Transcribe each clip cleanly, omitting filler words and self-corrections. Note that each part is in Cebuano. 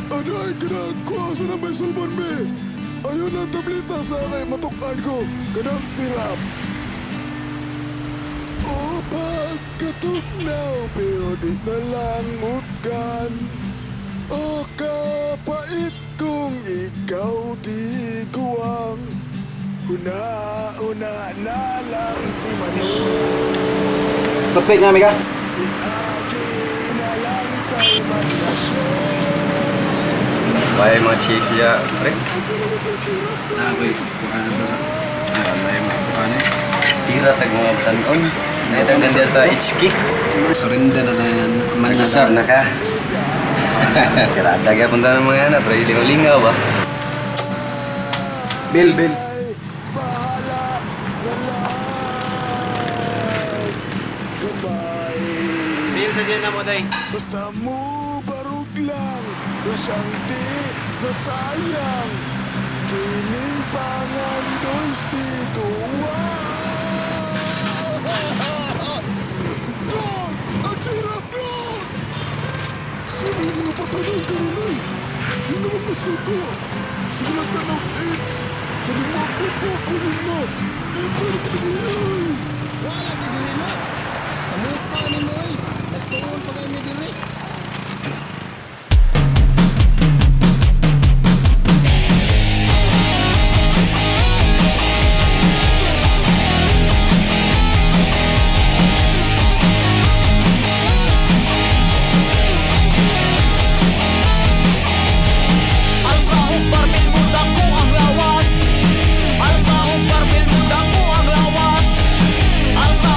Ano ay kinagkuha sa na may sulbon, be? Ayun ang tableta sa kay matukan ko. Kanang sirap. O pagkatugnaw, pero di na lang utkan. O kapait kung ikaw di guwang. Una-una na lang si Manong. Tupig na, Mika. Iagi na lang sa imahinasyon. Bay mga chicks ya, pre. Nakoy, kuha na to sa. Ah, may mga kuha na. Tira tag mga sanon. Naitang ganda sa HK. Surrender na tayo man na. Nag-usap na ka. Tirada ka punta ng mga anak, pre. Lingaw-lingaw ba? Bill, Bill. Bahala na lang. Goodbye. Bill, sa dyan na mo, day. Basta mo barug lang na siyang di masayang. Kining pangandoy stiguan. Dog! Ang sirap, dog! Sino yung mga patagal karon ay? Di naman masuko. Sige lang tanong, ex. Sa limang po ako na. Ito na kinabuhay. Wala ka diri na. Sa mukha ni mo eh. Nagtuon pa kayo ni diri. Alsa og barbil mo dako ang lawas. Alsa og barbil mo dako ang lawas. Alsa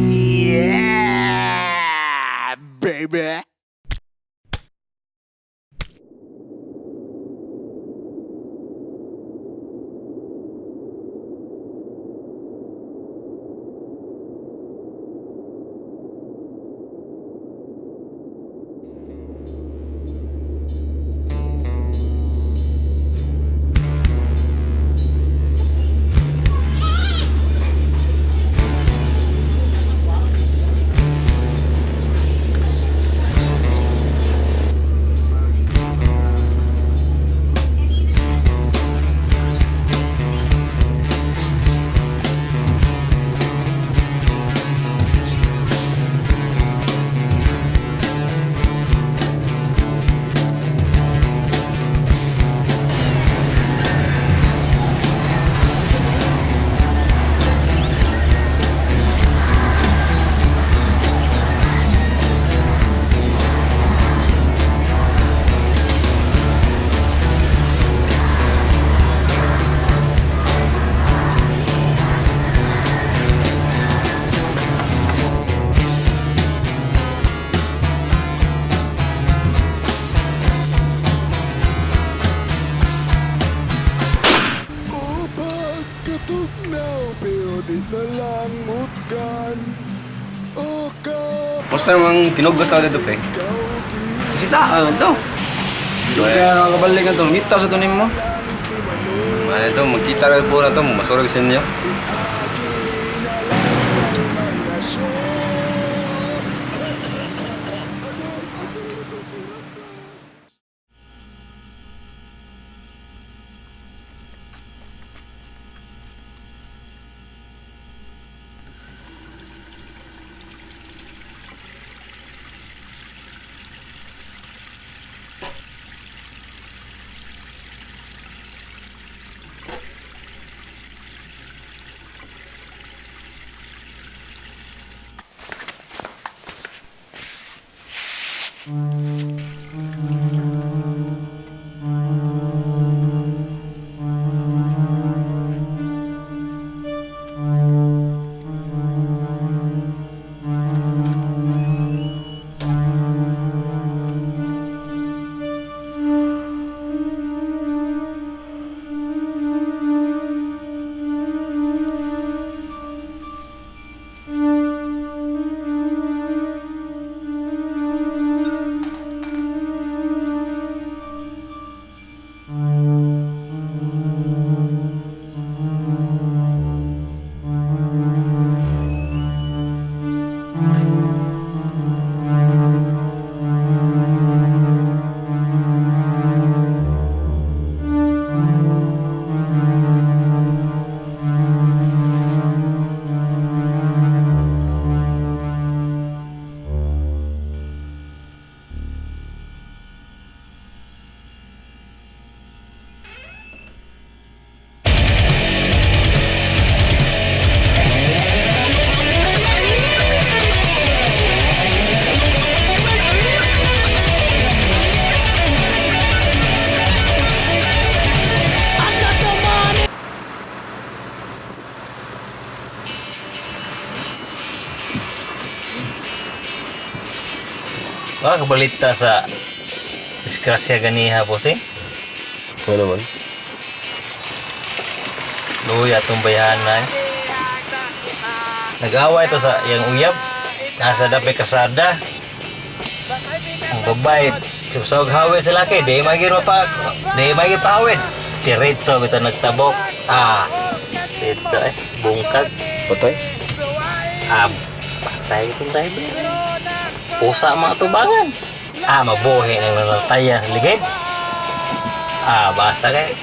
Yeah, baby. O pagkatugnaw, pero di na lang utkan. O ka, Musta namang kinugos na dito, pre? ikaw di Bisita ka na to. Kaya nakakabalik na to. Ngita sa tunin mo. lang si Manong. Ano ito, magkita rin po na to, masurag sa inyo. Agi na lang sa imahinasyon. Anong asunto si Rapla? Wa kabalita sa disgrasya ganiha, boss eh. Ano naman? Luya itong bayahan na eh. Nag-away ito sa iyang uyab. Nasa dapay kasada. Ang babae, susog hawid sa laki. Di magin mapa, di magin pahawid. Diretso bitaw nagtabok. Ah, dito eh, bungkag. Patay? Ah, patay itong driver. Pusa ang mga tubangan. Ah, mabuhi ng nanaltayan sa ligid. Ah, basta kay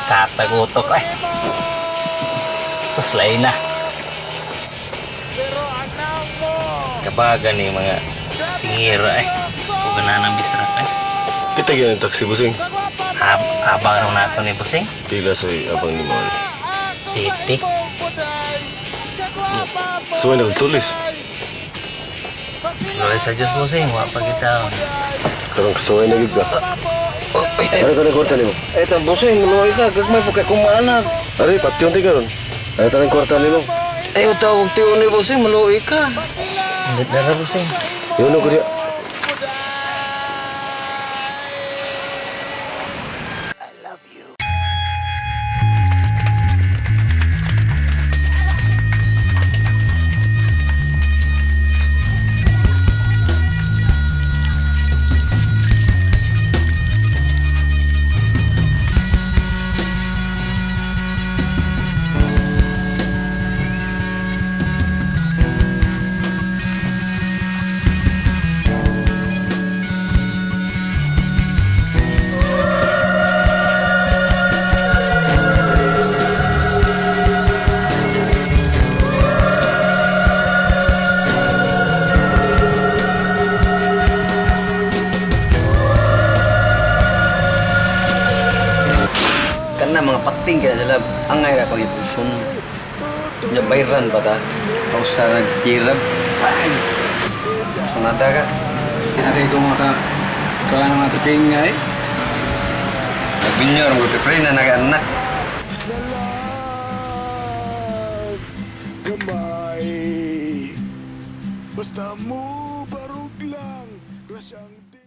katagutok eh. Suslay na. Kabagan ni mga singira eh. Kung ng bisrak eh. Kita gyud ang taxi, busing. Abang raw na ako ni Busing. Pila sa abang ni Maol. City. Suway na kagtulis. Glory sa Diyos, Busing. Wa pa kita. Karong kasuway na gyud ka. Oh, ay, ay. Ano tanang kwarta nimo? Ay, tang busing, maluoy ka. Gagmay po kay kumaanak. Ari, patyon ti karon. Ano tanang kwarta nimo? Ay, tawag tiyo ni busing, maluoy ka. Hindi na Busing. Yun ko diya. Kana mga pating kaya sila angay ra pang ipulson. Nya bayran pa ta. Pausa nagtirab. Pag. Sunada ka. Ari ko mga ka... Kuha ng mga triping nga eh. Nagbinyor mo pre na nag-anak. Salag gamay. Basta mo barog lang rasyang di.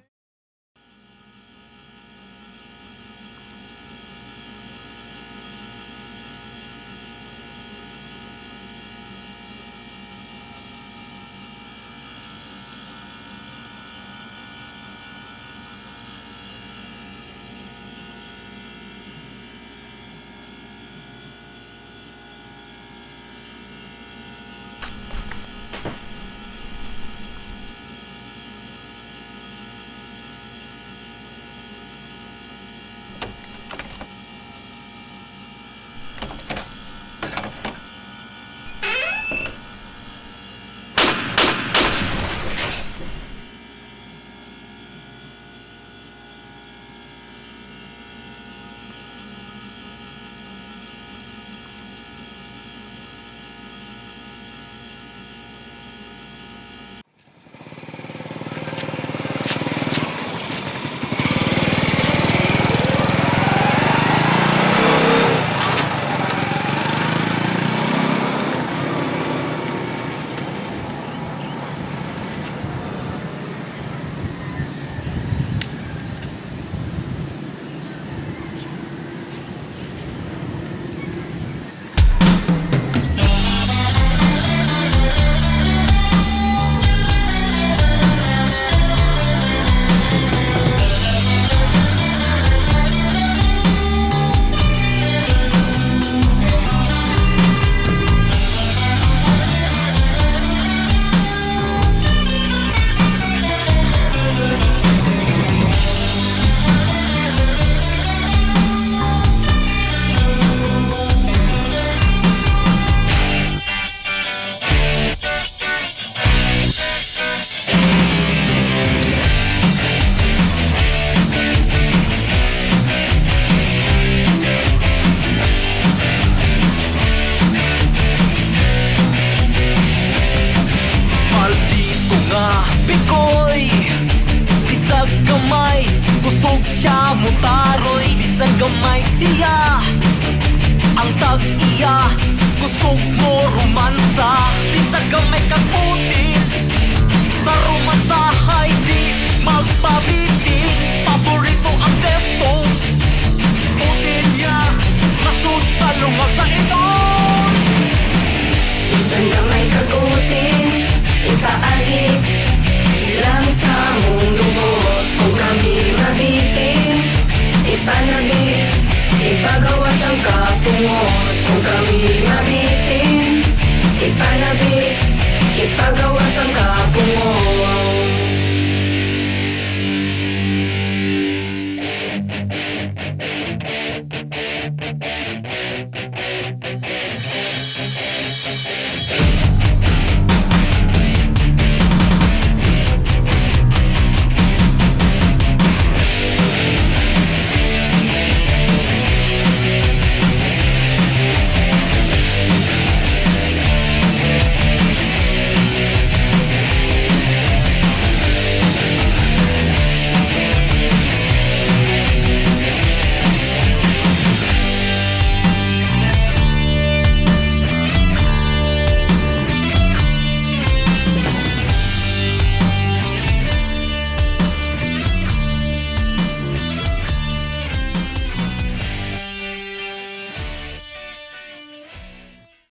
Maldito nga Bikoy Bisag gamay Kusog siya mutaroy Bisan gamay siya Ang tag-iya Kusog mo romansa Bisag gamay kang util Sa romansahay di magpabitin.